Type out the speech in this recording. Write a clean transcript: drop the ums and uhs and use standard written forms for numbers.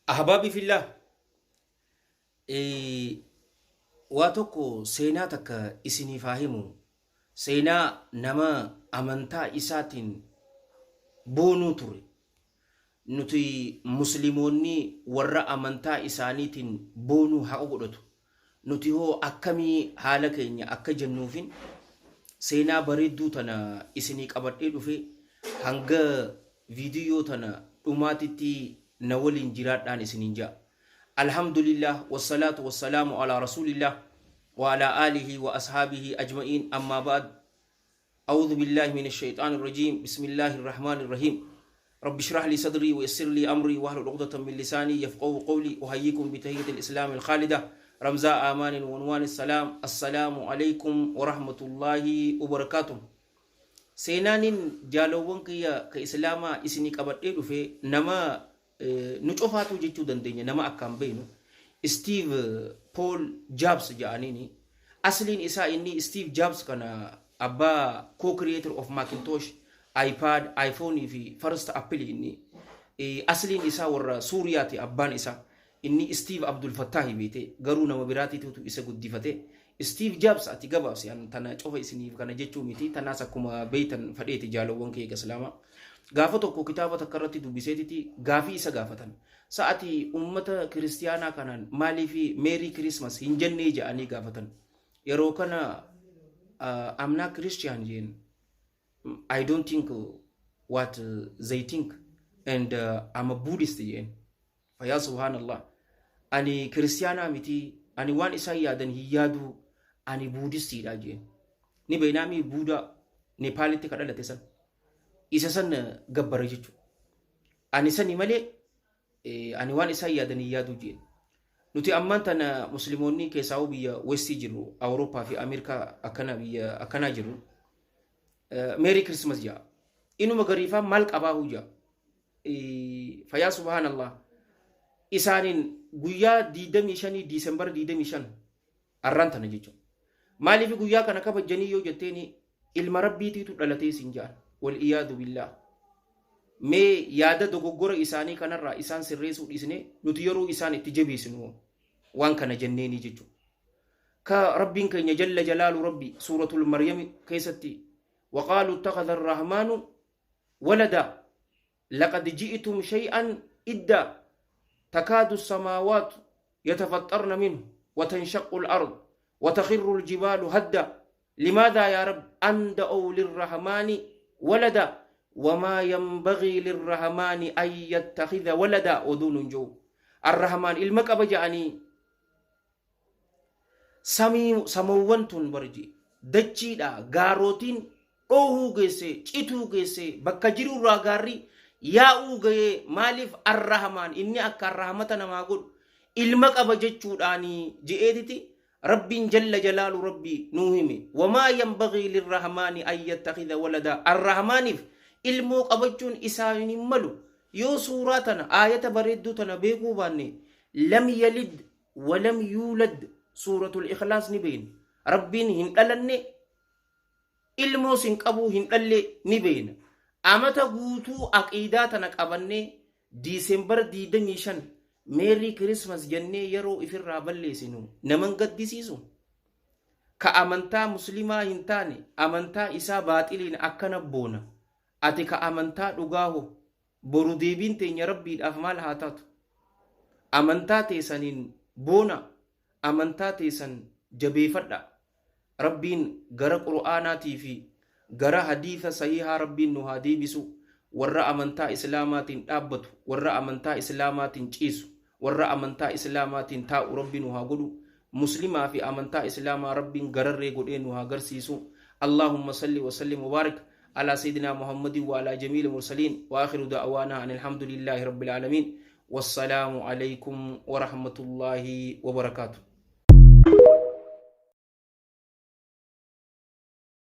Ahbaabi fillah waa tokko seenaa takka isiniif haa himu. Seenaa nama amantaa isaatiin boonuu ture. Nuti Muslimoonni warra amantaa isaaniitiin boonuu haqa godhatu. Nuti hoo akkamii haala keenya akka jennuufin seenaa bareedduu tana isinii qabadhee dhufe hanga viidiyoo tana dhumaatitti na waliin jiraadhaan isiniin ja'a. Alhamdulillah wassalaatu wassalaamu alaa rasuulillah wa alaa aalihi wa ashaabihi ajma'iin ammaa ba'ad. أعوذ بالله من الشيطان الرجيم بسم الله الرحمن الرحيم رب اشرح لي صدري ويسر لي أمري واحلل عقدة من لساني يفقهوا قولي أحييكم بتحية الإسلام الخالدة رمزاء آمان وعنوان السلام السلام عليكم ورحمة الله وبركاته Seenaanin jaalowwan kiyya ka Islaamaa isinii qabadhee dhufe nama nu cofaatuu jechuu dandeenya nama akkaan beeynu Steve Paul Jobs ja'aniini. Asliin isaa inni Steve Jobs kana abbaa co-creator of Macintosh, iPad, iPhone fi first Apple inni. Asliin isaa warra Suuriyaati abbaan isaa. Inni Steve Abdul Fattaahi beete garuu nama biraatiitu isa guddifate. Steve Jobs ati gabaabsi an tana cofa isiniif kana jechuu miti tanaas akkuma beeytan fadheeti jaalowwan kiyya Islaamaa. Gaafa tokko kitaaba takka irratti dubbiseetiti gaafii isa gaafatan. Sa'ati ummata kiristiyaanaa kanaan maaliif Merry Christmas hin jennee jedhanii gaafatan. Yeroo kana I'm not Christian jeen. I don't think what they think and I'm a Buddhist jeen. Fayyaa subhaanallah. Ani kiristiyaanaa miti ani waan isaan yaadan hin yaadu ani Buudistiidha jeen. Ni beeynaamii Buudaa Nepaalitti ka dhalate san. Isa san gabbara jechuudha. Ani sani malee ani waan isaan yaadan hin yaadu jeen. Nuti ammaan tana Musliimoonni keessaa'uu biyya Westii jirru, Awurooppaa fi Ameerikaa akkana biyya akkanaa jirru. Merry Christmas jaa. Inuma gariifaa maal qabaahu jaa. Fayyaa subhaanallah. Isaaniin guyyaa 25 Diisembar 25 arraan tana jechuudha. Maaliif guyyaa kana kabajjanii yoo jetteeni ilma rabbiitiitu dhalatee isin ja'an. Wal iyaadu billaah. Mee yaada dogoggora isaanii kanarraa isaan sirreessuu dhiisnee nuti yeroo isaan itti jabeessinu waan kana jenneeni jechuudha. Ka Rabbiin keenya jalla jalaalu Rabbi suuratul Maryam keessatti waqaalu ittakhadha ar-rahmaanu walada laqad ji'tum shay'an idda takaadu as-samaawaatu yatafaxxarna minhu wa tanshaqqu al-ard wa takhirru al-jibaalu hadda limaadhaa yaa Rabb an da'aw lirrahmaani walada wamaa yanbaghii lirrahmaani an yattakhidha walada oduu nun ji'u arrahmaan ilma qaba ja'anii Samii samoowwan tun barji dachiidha gaarootiin dhoohuu geesse cituu geesse bakka jirurraa gaarri yaa'uu ga'ee maaliif arrahamaan inni akka arrahamata namaa godhu ilma qaba jechuudhaani je'eetiti Rabbiin jalla jalaalu Rabbi nuu hime wamaa yanbagii lirrahmaani an yattakhidha walada arrahmaaniif ilmoo qabachuun isaan hin malu yoo suuraa tana aayata bareedduu tana beekuu baanne lam yalid walam yuulad suuratul ikhlaas ni beeyna Rabbiin hin dhalanne ilmoos hin qabuu hin dhalle ni beeyna amata guutuu aqiidaa tana qabannee Diisembar 25 Merry Christmas jennee yeroo ifirraa balleessinu naman gaddisiisu ka amantaa muslimaa hin taane amantaa isaa baaxiliin akkana boona ati ka amantaa dhugaa hoo Boru deebiin teenya Rabbiidhaaf maal haa taatu? Amantaa teessaniin boonaa, amantaa teessan jabeefadhaa. Rabbiin gara Qur'aanaatii fi gara hadiisa sahiihaa Rabbiin nu haa deebisu. Warra amantaa Islaamaatiin dhaabbatu, warra amantaa Islaamaatiin ciisu, warra amantaa Islaamaatiin taa'u Rabbi nu haa godhu. Muslimaa fi amantaa Islaamaa Rabbiin gararree godhee nu haa garsiisu. Allaahumma salli wa sallim wa baarik alaa sayyidinaa Muhammadin wa alaa jamiil mursaliin wa aakhiru da'waanaa anil hamdulillaahi rabbil aalamiin. Wassalaamu aleykum wa rahmatullaahi wa barakaatuh.